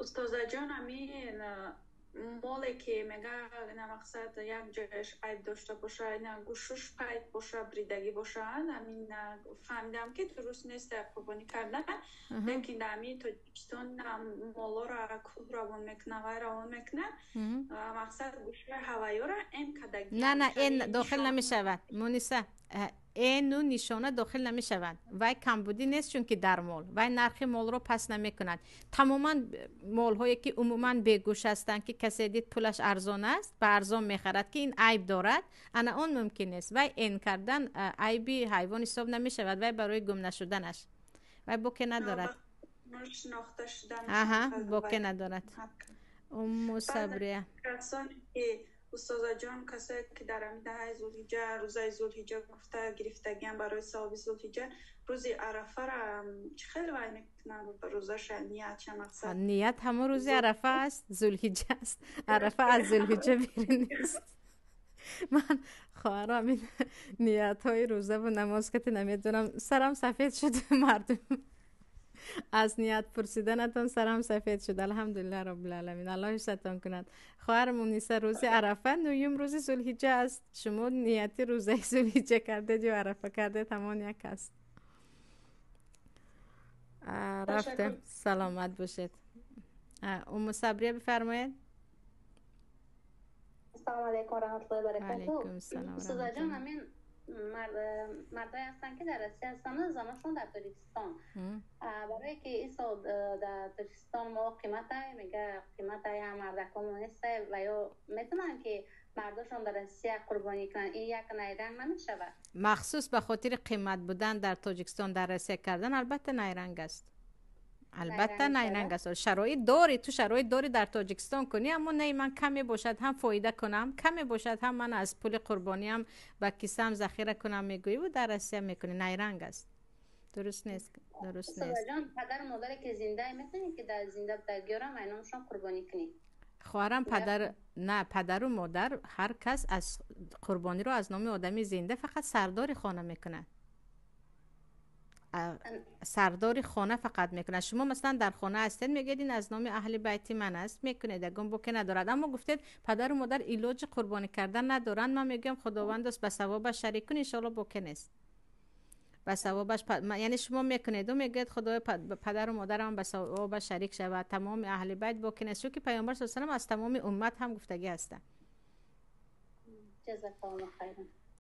Устозаҷон, ҳамин моле ки мега, на мақсад як ҷояш айб дошта боша, на гӯшуш қайд боша, бридагӣ боша, ҳамин фаҳмидам, ки дуруст нест қурбонӣ кардан, лекин дар ҳамин Тоҷикистон молоро кӯҳ равон мекунад, вай равон мекунад, мақсад гӯшаи ҳавайёра эн кадагӣ. На, на, эн дохил намешавад, Муниса, эну нишона дохил намешавад. Вай камбудӣ нест, чунки дар мол вай нархи молро паст намекунад. Тамоман молҳое ки умуман бегӯш ҳастанд, ки касе дид, пулаш арзон аст, ба арзон мехарад, ки ин айб дорад, ана он мумкин нест. Вай эн кардан айби ҳайвон ҳисоб намешавад. Вай барои гум нашуданаш, вай боке надорад. Аҳа, боке надорад. Умму Сабрия. Устозаҷон, касое ки дар ҳамин даҳаи Зулҳиҷа рӯзаи Зулҳиҷа гуфта гирифтагиам барои савоби Зулҳиҷа, рӯзи Арафара чӣ хел вай мекунанд рӯзаша, ниятша, мақсад? Ният ҳамон рӯзи Арафа аст, Зулҳиҷа аст. Арафа аз Зулҳиҷа берун нест. Ман, хоҳаро, ҳамин ниятҳои рӯзаву намоз кати намедонам, сарам сафед шуд. Мардум, аз ният пурсиданатон сарам сафед шуд. Алҳамдулиллаҳ роббилаламин, Аллоҳ ҳифзатон кунад. Хоҳар Муниса, рӯзи Арафа нуюм рӯзи Зулҳиҷа аст. Шумо нияти рӯзаи Зулҳиҷа кардед ё Арафа кардед, ҳамон як аст. Рафтем, саломат бошед. Умму Сабрия, бифармоед. Ассалому алайкум варахматуллоҳи баракатуҳ. Алайкум салом. Устозаҷон, ҳамин мардое ҳастанд, ки дар Россия ҳастанд, заношон дар Тоҷикистон. Барое ки ин сол дар Тоҷикистон мо қиматай, мега, қиматай, ҳам мардакомо нестай, ва ё метавонанд, ки мардошон дар Россия қурбонӣ кунанд? Ин як найранг намешавад? Махсус ба хотири қимат будан дар Тоҷикистон дар Россия кардан, албатта, найранг аст, албатта, найранг аст. Шароит дорӣ, ту шароит дорӣ дар Тоҷикистон кунӣ, аммо не, ман каме бошад ҳам фоида кунам, каме бошад ҳам ман аз пули қурбониам ба кисаам захира кунам, мегӯиву дар Россия мекунӣ, найранг аст, дуруст нест, дуруст нест. Падару модаре ки зинда, метавонӣ, ки дар зинда будагиёрам айномшон қурбонӣ кунӣ? Хоҳарам, падар на, падару модар, ҳар кас аз қурбониро аз номи одами зинда фақат сардори хона мекунад, сардори хона фақат мекунад. Шумо, масалан, дар хона ҳастед, мегӯед, ин аз номи аҳли байти ман аст, мекунед, ягон боке надорад. Аммо гуфтед, падару модар илоҷи қурбонӣ кардан надоранд. Ман мегӯям, Худовандост, ба савобаш шарик кун, иншоалло, боке нест, ба савобаш. Яъне шумо мекунеду мегӯяд, Худои, падару модарам ба савобаш шарик шавад, тамоми аҳли байт, боке нест, чунки Паёмбар са салам аз тамоми уммат ҳам гуфтагӣ ҳастанд.